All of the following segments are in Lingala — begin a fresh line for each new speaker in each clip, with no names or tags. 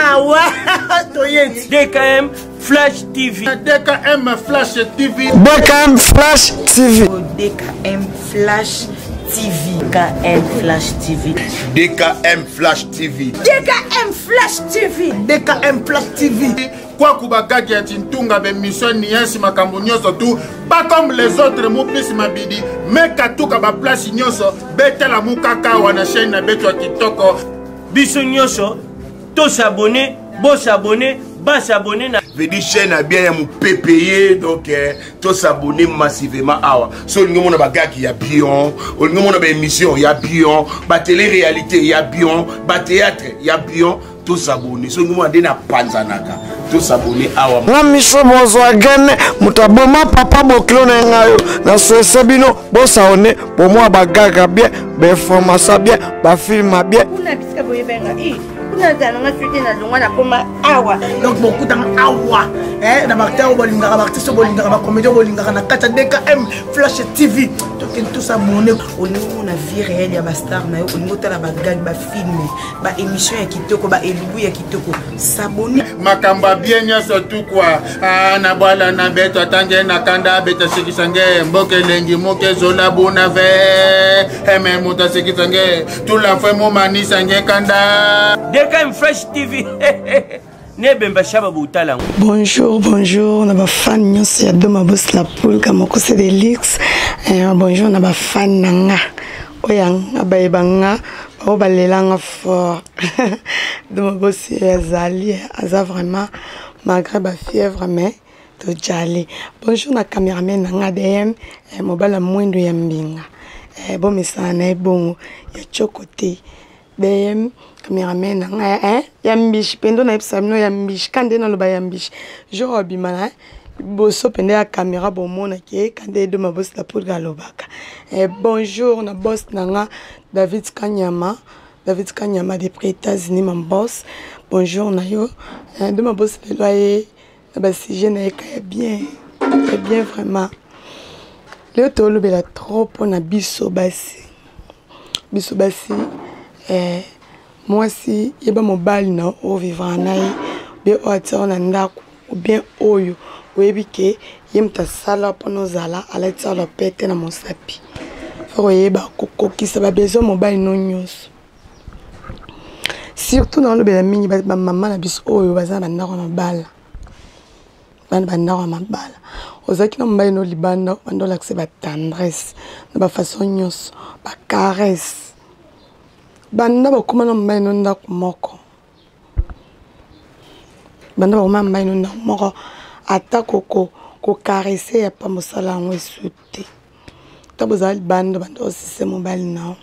Awa toyeti.
DKM Flash TV.
DKM Flash TV.
DKM Flash TV.
DKM Flash TV. DKM Flash TV.
DKM Flash TV.
DKM Flash TV.
DKM Flash TV. Kwaku bagagi ya tintunga bemission niansi makambo nyonso tu pas comme les autres mopesi mabidi mekatuka baplace nyonso betala mokaka awa na chaîne na beto ya kitoko.
Biso nyonso tosabone, bosabone, basabone na
vedi chaîne ya bien ya mopepe ye donc eh, tosabone massivement awa. So olingi omona bagagi ya bion, olingi omona baémission ya bion, batele réalité ya bion, bathéâtre ya bion, tosabone. So olingi omona nde napanzanaka, tosabone awa.
Nga miso bozwa gene moto aboma papa bokilo na ngai yo na suese bino bosaone bomwa bagaga bien, bainformation bien, bafilme bien.
Kuna bisika boyebenga i kuna ezala nanga soki nalongwa nakoma awa.
Donc bokutanga awa na baacteur oyo bolingaka, baartiste oyo bolingaka, bacomédien oyo bolingaka na kati ya DKM Flash TV. Tokende tosabone.
Olingi omona vie réelle ya bastar na yo, olingi otala bagag, bafilme, baémission ya kitoko, baelubu ya kitoko, sabone.
Makambo ya bien nyonso tu kwa. Ah, na bwala na beto atange na kanda beta sekisa nge mboka elengi moke ezola buna ve eme moto asekisa nge tula fwe momanisa nge kanda.
DKM Flash TV. Nebemba shaba butala.
Bonjour, bonjour, na ba fan nyonso ya Doma Boss la poule Kamokose de Lix. Bonjour na ba fan na nga. Oya nga bayeba nga, bao balela nga fort. Doma Boss ya zali, aza vraiment malgré ba fièvre mais tojali. Bonjour na cameraman na nga DM, mobala mwindu ya mbinga. Bomesana na ye bongo ya chokote. DM cameraman na nga, ya mbishi pendo na yebisa bino ya mbishi kande na loba ya mbishi. Jour obima na boso pende ya caméra bomona ke kande Doma Boss la poule galobaka. Bonjour na boss na nga David Kanyama, David Kanyama depuis États-Unis mon boss. Bonjour na yo. Doma Boss lelo aye na ba sujet na ye ka ya bien. Ya bien vraiment. Lelo tolobela trop pona biso basi. Biso basi, mwasi yeba mobali na oyo vivra na ye, bien oyo atia na ndako, ou bien oyo oyebi ke ye moto asala mpona ozala, alatisa lopete na mosapi. Faut koyeba kokokisa ba besoin mobali no nyonso. Surtout na lobela mingi ba mama na biso oyo baza na ndako ya mabala. Bana ba ndako ya mabala. Ozalaki na mobali no libanda, banda olakisa ba tendresse na ba façon nyonso, ba caresse. Banda bakoma na mobali no ndako moko. Banda bakoma na mobali no ndako moko, ata ko caresser ya pa mosala yango esu te. Ta bozala libanda, banda osise mobali na yo.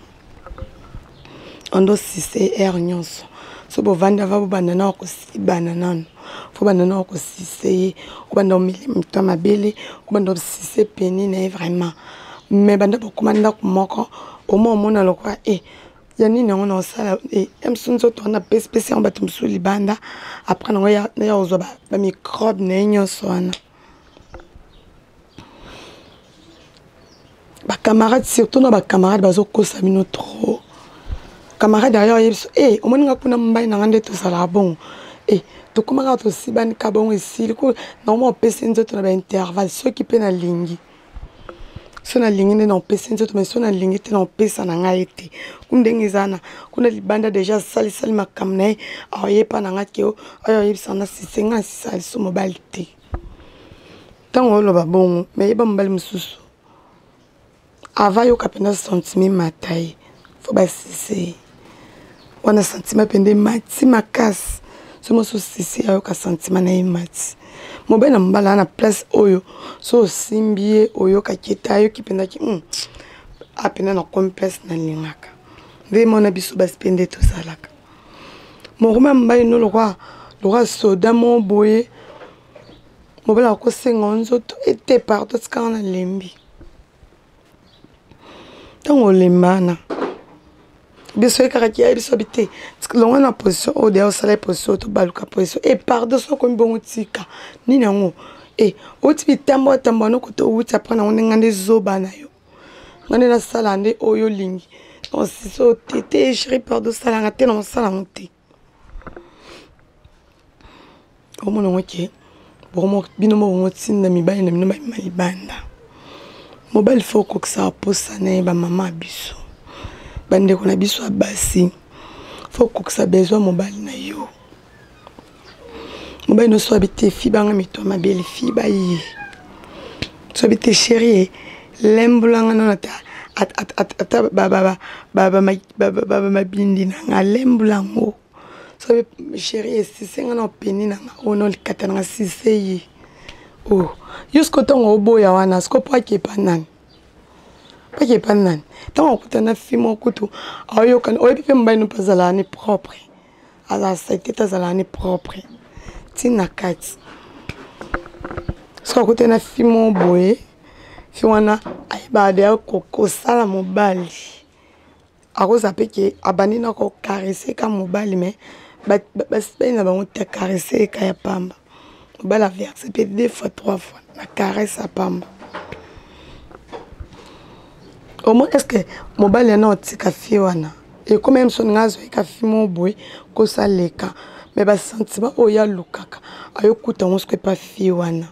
Banda osise air nyonso. So bovanda va bobanda na kosibana nano. Fo banda na kosise ye, obanda omeli moto ya mabele, obanda osise peni na ye vraiment. Mais banda bokoma ndako moko, omo omona lokola, ya nini yango na osala, ya mosusu nzoto wana pesi-pesi yango bato mosusu libanda, après nango ya kozwa ba microbe na ye nyonso wana. Ba camarades, surtout na ba camarades bazokosa bino trop. Camarade ayo ayebi so, omoni nga kuna mobali na nga nde tozalaka bongo. Tokomaka tosibani ka bongo esili ko, na oma opesi nzoto na ba intervalle, soki pe nalingi. So nalingi nde na opesi nzoto, mais so nalingi te na opesa na ngai te. Ku ndenge eza na, kuna libanda déjà asalisali makambo na ye, aoyepa na nga ke oyo ayebisa na sise, nga asisa liso mobali te. Ntango oloba bongo, mais yeba mobali mosusu ava yoka mpenza sentiment mata ye, fo basise ye. Wana sentiment mpenza emati makasi. So mosusu sise ayoka sentiment na ye mati. Mobali na mobali aza na place oyo so osimbi ye oyokaki ete ayoki mpenza ki, apena na komi place nalingaka. Nde mona biso basi mpe nde tozalaka. Mokoma mobali no lokwa soda moko boye, mobali akosenga nzoto ete pardon tikanga na lembi. Ntango olembana, biso ye kaka ki biso bi te. Longa na position oyo deya osala position oyo tobaluka position. Pardon, soki okomi bongo tika. Nini yango? Oti bitambo atambo wana kote owuti après nango ndenge nde zoba na yo. Nga nde nasala nde oyo olingi. Donc, si so te, te, chérie, pardon, salanga te, na mosala yango te. Omona yango ke bino moko bokotinda mibali na bino babima libanda. Mobali fo okokisaka mposa na ye, bamama ya biso, bandeko na biso ya basi, fo okokisa besoin mobali na yo. Mobali nyonso abi te fibanga mito ya mabele, fiba ye so abi te chérie lembolanga nano ata ata mabindi na nga, lembola yango. So chérie esise nga na openi na nga oyo na likata na nga, sise ye. O yo siko ntango oboya wana, siko po akepa nani, po akepa nani? Ntango akutana fi moko kutu aoyokani, oyebi mpe mobali no mpe azalaka ni propre, azala salite te, azalaka ni propre ntina kati. Soki akutana fi moko boye, fi wana ayebaka deya kosala mobali, akozala mpe ke abandi na kocaresse ka mobali, mais basibali na bango te, caresse eka ya pamba, mobali averse mpe deux fois, trois fois na caresse ya pamba. Au moins, est ce que mobali yana otika fie wana ekoma ye mosu ninga azwaki fi moko boye kosaleka, mais basentiment oyo alukaka ayokuta yango soki epa fie wana.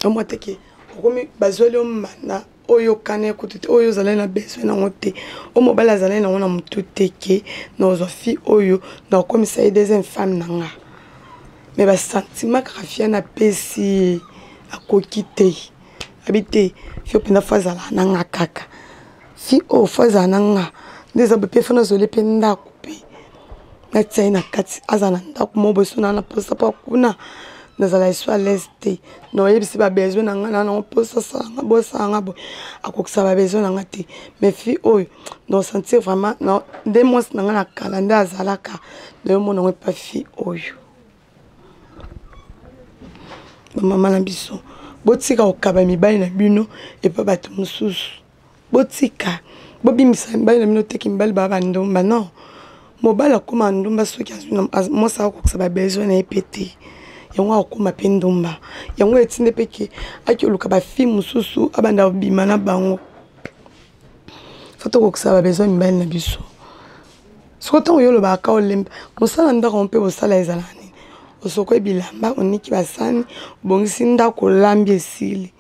Omwa teke okomi bazweli yo mbanda oyo okana ekutu te, oyo ozalaki na besoin nango te, oyo mobali azalaki nango na motu te, ke nazwa fille oyo nakokomisa ye deuxième femme na nga, mais basentiment kaka fille wana apesi ye akoki te. Abi te fille mpenza fo azala na nga kaka, fille oyo fo azala na nga nde eza mpe fo nazoli mpe ndako mpe natia ye na kati, azala na ndako moko boye. So naa na posa mpo kuna nazala esu à l'aise te, na oyebisi babesoin na nga na nango mposa asala nga boye, asala nga boye, akokisa babesoin na nga te. Mais fille oyo na sentir vraiment nde mwasi na nga na kala nde azalaka, nayomona yango epa fille oyo. Bamama na biso, botika kokaba mibali na bino epa bato mosusu, botika bobimisa mibali na bino teki mibali baa bandomba. Non, mobali akóma ndumba soki mwasi akokokisa babesoin na ye mpe te, yango akokóma mpe ndumba. Yango etinde mpe ke aki oluka bafille mosusu abanda kobima na bango. Fo tokokisa babesoin mibali na biso. Soki ntango yo olobaka olemba mosala ndako mpe bosala ezalaka nini? Osokoi bilamba, oniki basani, obongisi ndako, olambi, esili.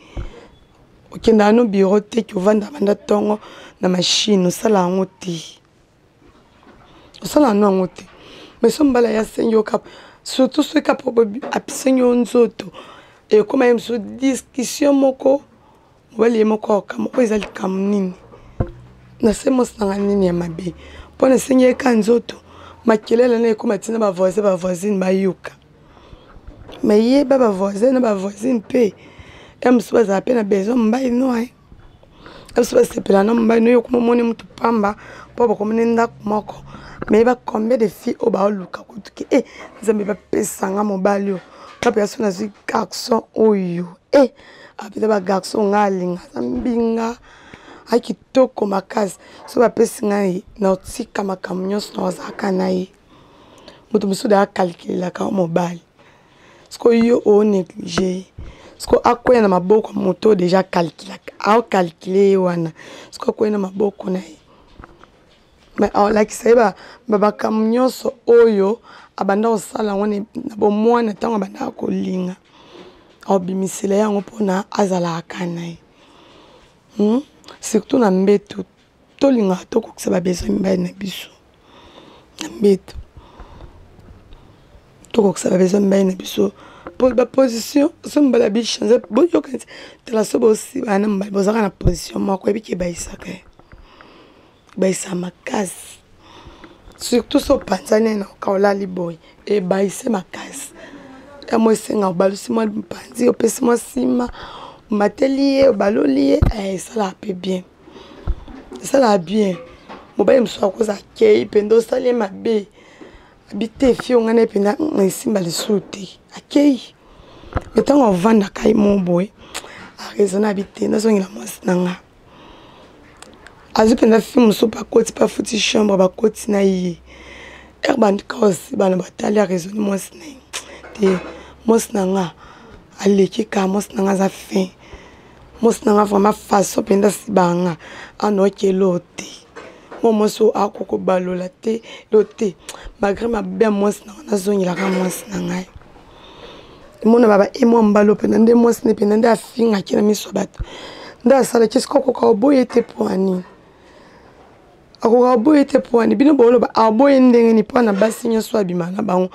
Okendaka no biro te ke ovanda banda ntongo na machine, osala yango te, osala no yango te. Mais so mobali aya asengi yo kapa, surtout soki kapa asengi yo nzoto, ekóma ye mosusu discussion moko. Mobali ye moko akokama oyo eza likambo nini, nase mwasi nanga nini ya mabe mpo nasengi ye ka nzoto, makelele na ekóma ntina bavoisin bavoisine bayoka. Mais yeba bavoisin na bavoisine mpe ya mosusu bazala mpe na besoin mobali no, ya mosusu basepela na mobali no. Yo okoma omoni motu pamba mpo bakomoni ndako moko, mais yeba combien de filles oyo baoluka kutuki e Nzambe bapesanga mobali oyo nga mpenza so nazwi garçon oyo e apeza bagarçon nga alinga aza mbinga akitoko makasi, so bapesi ngai naotika makambo nyonso na ozalaka na ye. Moto mosusu da akalkulelaka mobali, sikoyo yo onéglige ye, sikoyo akwea na maboko ya moto oyo deja akalkulaka, aokalkule ye wana, sikoyo akwea na maboko na ye, mais aolakisa ye makambo nyonso oyo abanda kosala yango na bomwana ntango abandaka kolinga, aobimisela ye yango mpona azalaka na ye. Surtout na mbeto, tolingaka tokokisa babesoin mibali na biso na mbeto, tokokisa babesoin mibali na biso baposition. So mobali abichange, boyokanisi, tala so bosibana na mobali, bozalaka na position moko, oyebi ke ebayisaka ye, ebayisa makasi, surtout so opanzani na oka olali boye, ebayise makasi. Ya mo esenga obalusi mwa mpanzi, opesi mwa nsima, omateli ye, obaloli ye, esalaka mpe bien, esalaka bien. Mobali mosusu akoza akei mpenza, osali ye mabe, abi te fi onga na ye mpenza esimba lisusu te, akei. Me ntango avandaka ye mo boye, araisonne, abi te nazongela mwasi na nga. Azwi mpenza fi mosusu, bakoti mpe afuti chambre, bakoti na ye ere bandika osibana, batali, araisonne, mwasi na ye te, mwasi na nga aleki ka, mwasi na nga aza fin, mwasi na nga vraiment façon mpenza asibaka nga ana okelo te. Mwa mwasi oyo akoki kobalola te lo te, malgré mabe ya mwasi na ngai, nazongelaka mwasi na ngai. Emona baba e mwa mbalo mpena nde mwasi ne mpena nde afingaki na miso ya bato, nde asalaki sikoyo. Akoka oboye te mpo ya nini? Akoka oboye te mpo wani? Bino booloba aboye ndenge nini? Mpo na basi nyonso abima na bango,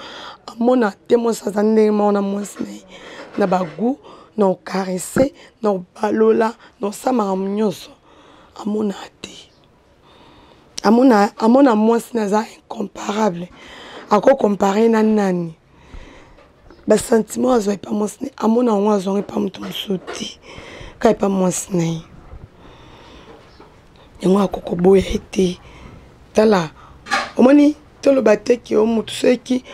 amona te mwasi aza ndenge moko na mwasi na ye, na bagu, na okarese, na obalola, na osala makambo nyonso. Amona te, amona, amona mwasi na aza incomparable. Akokompare na nani? Basentiment azwa epa mwasi na ye, amona yango azwango epa moto mosusu te, kaka epa mwasi na ye. Yango akokoboya ye te. Tala, omoni, toloba te ke o motu soki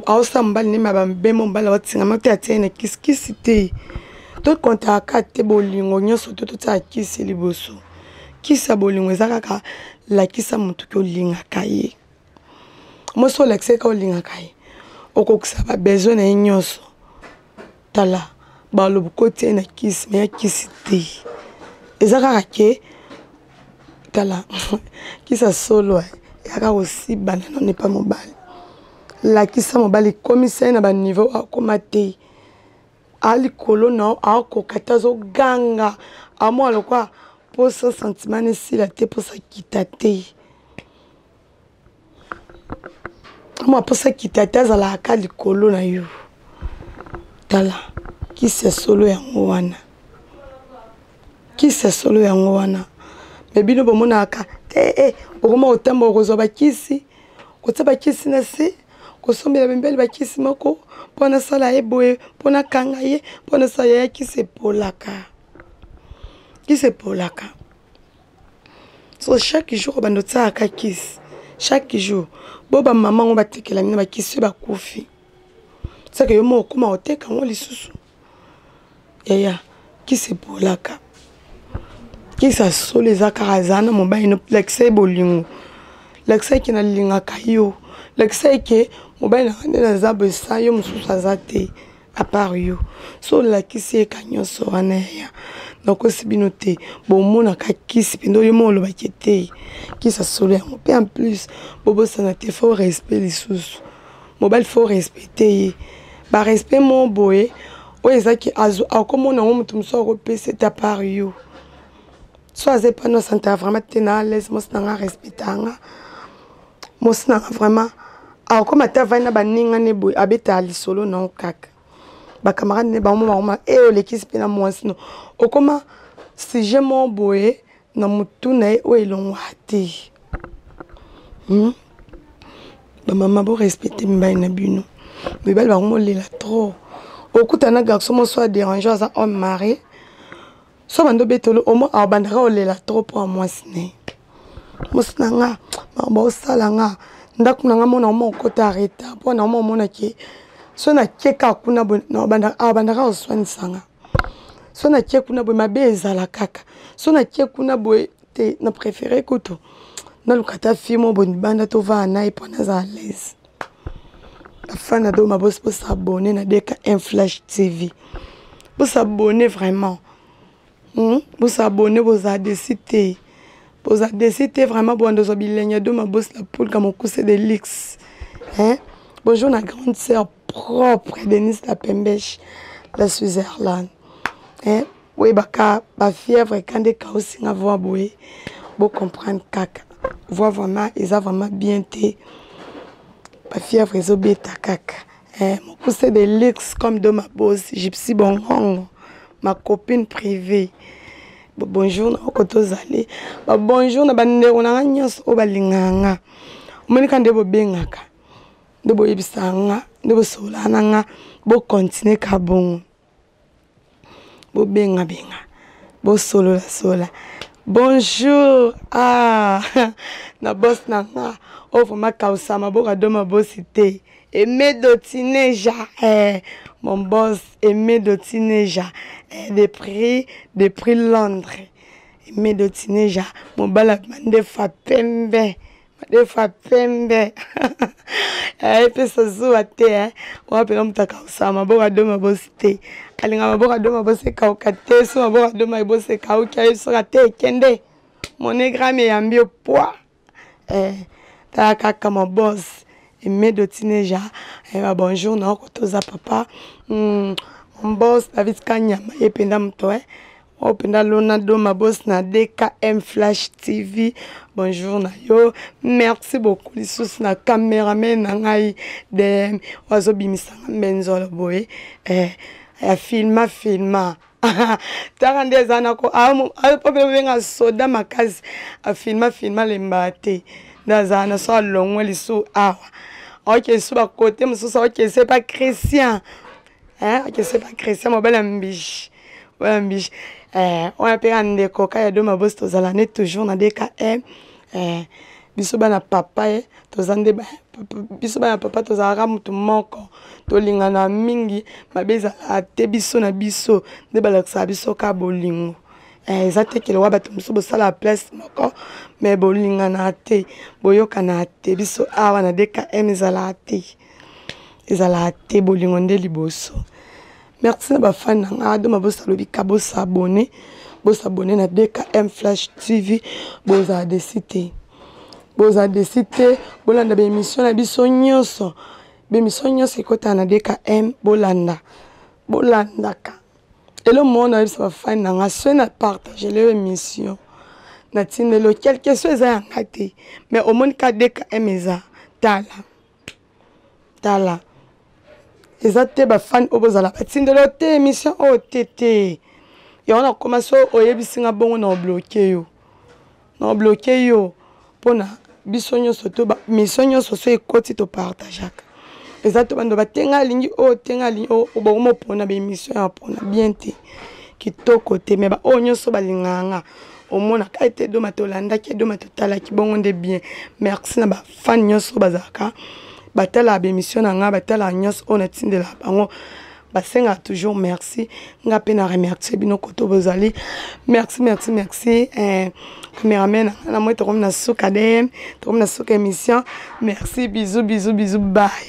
aosala mobali nde mabe, mobali aotingama te, atie na kisikisi te. Tokontaka te bolingo nyonso to totiaka kisi liboso. Kisi ya bolingo eza kaka lakisa motu ke olingaka ye. Mwasi olakisa ye ka olingaka ye, okokisa babesoin na ye nyonso. Tala, balobi kotia ye na kisi, me ya kisi te, eza kaka ke tala, kisi ya solo eyaka kosibana nano epa mobali. Lakisa mobali, komisa ye na baniveau akoma te alikolo na yo, akoka te, azoganga, amwa lokwa mposa sentiment na esila te, mposa kita te, mwa mposa kita te, azalaka ka likolo na yo. Tala, kisi ya solo yango wana, kisi ya solo yango wana. Me bino bomonaka te e okoma kotambola, kozwa bakisi, kotia bakisi na se, kosombela bembele bakisi moko mpo nasala ye boye, mpo nakanga ye, mpo nasala ye. Kisi epolaka, kisi epolaka. So chaque jour obanda otiaka kisi chaque jour, bo bamama yango batekela bino bakisi oyo bakufi, seke yo moko okóma koteka yango lisusu. Yaya, kisi epolaka. Kisi ya solo eza kaka aza na mobali no, lakisa ye bolingo, lakisa ye ke nalingaka yo, lakisa ye ke mobali nanga nde naza boye, sa yo mosusu aza te à part yo. So olakisi ye ka nyonso wana, yaya, nakosi bino te, bomonaka kisi mpenza oyo mo olobaki te, kisi ya solo yango. Mpe en plus, bobosana te, faut respect lisusu. Mobali faut respecte ye, barespect mo boye oyo ezaki akomona yango moto mosusu akopesa ete à part yo. So aza epa no, asantaka vraiment te na alaise. Mwasi na nga respecte nga, mwasi na nga vraiment akokoma ata avandi na baninga ne boye, abetaka lisolo na yo kaka, bacamarade ne bango bakoma e olekisi mpe na mwasi no, okoma sujet moko boye na motu na ye oyo elongwa te. Bamama, borespecte mibali na bino. Mibali bango molela trop. Okuta na garçon moso aderange, aza homme marié, so bando obetolo omo, abandaka olela trop mpo ya mwasi na ye. Mwasi na nga, makambo osala nga, ndako na nga, mona oma okota retard mpo na oma omonaki so nakie kaka kuna boye, abandaka koswanisa nga. So nakie kuna boye, mabe ezala kaka. So nakie kuna boye te, na préféré kutu naluka ata fille mo boye libanda, tovanda na ye mpo nazala l'aise. Bafana doma, bosi bosabone na DKM Flash TV, bosabone vraiment. Bosabone, bozala desi te, bozala desi te vraiment. Bowanda ozwa bilenge ya doma bosi, la poulka mokuse de luxe, hein? Bonjour na grande sœur propre Denise la Pembeche, la Switzerland, hein? Oyebaka bafièvre ekande ekausinga voi boye, bocomprendre kaka voi vraiment eza vraiment bien te, bafièvre ezobeta kaka. Eh, mokuse de luxe comme de ma boss Gypsy Bongongo, ma copine privée. Bonjour na oko tozali, ba bonjour na bandeko na nga nyonso oyo balingaka nga. Omoni ka nde bobengaka, nde boyebisaka nga, nde bosololaka na nga, bokontinue ka bongo, bobengabenga, bosololasola. Bonjour, ah, na boss na nga oyo vraiment kausa maboko adoma bosi te, Emedo Tineja, eh, mon boss Emedo Tineja, eh, de prix Londres. Emedo Tineja, mobala mandefa pembe, mandefa pembe, epesa zuwa te, eh. Wana mpena moto akausa maboko adoma bosi te, alinga maboko adoma bosi ekauka te. So maboko adoma ebosi ekauki, ayebisoka te ekende monogramme eyambi yo poi. Eh, tala kaka ma boss Emedo Tineja, eh, ba bonjour na kotoza papa. Mon boss David Kanyama ye penda moto eh. Oyo mpenza lona doma boss na DKM Flash TV. Bonjour na yo. Merci beaucoup lisusu na cameraman na ngai DM oyo azobimisa nga mbenzolo boye. Eh, ya filma filma. Taka nde eza nako apo mpe bobenga soda makasi afilma filma lemba te nde azala na so alongwe lisusu awa aoke lisusu bakote mosusu aoke se pa Christian aoke se pa Christian mobali ya mbishi oyo mbishi oyo mpe ya ndeko ka ya doma bosi tozala ne toujours na DKM biso bana papa ye toza nde biso bana papa tozalaka motu moko tolingana mingi mabe ezalaka te biso na biso nde balakisaka biso ka bolingo eza te kelewa bato mosusu bosala place moko me bolingana te boyokana te biso awa na DKM ezalaka te ezalaka te bolingo nde liboso. Merci na bafani na nga doma bosalobi ka bosabone bosabone na DKM Flash TV bozala desi te bozala desi te bolanda baémission na biso nyonso baémission nyonso ekotaka na DKM bolanda bolandaka elo moko nayebisa bafani na nga soki na partage leo émission natindeli quelque soit eza ya nga te mais omoni ka DKM eza tala tala eza te bafani oyo bozala batindeli yo te émission oyo te te yango nakoma so oyebisi nga bongo na obloke yo na obloke yo mpona biso nyonso to mission nyonso so ekoti topartageaka eza to bando batenga alingi oyo tenga alingi oyo bongo mopona baémission ya pona bien te kitoko te me baoyo nyonso balingaka nga omonaka ete edoma tolandaki edoma totalaki bongo nde bien. Merci na bafan nyonso bazalaka batalaka baémission na ngai batalaka nyonso oyo natindelaka bango basengaka toujours merci nga mpe na remercie bino koto bozali merci merci merci cameraman na ngai na moi tokomi na suka dm tokomi na suka émission merci bisous bisous bisous bye.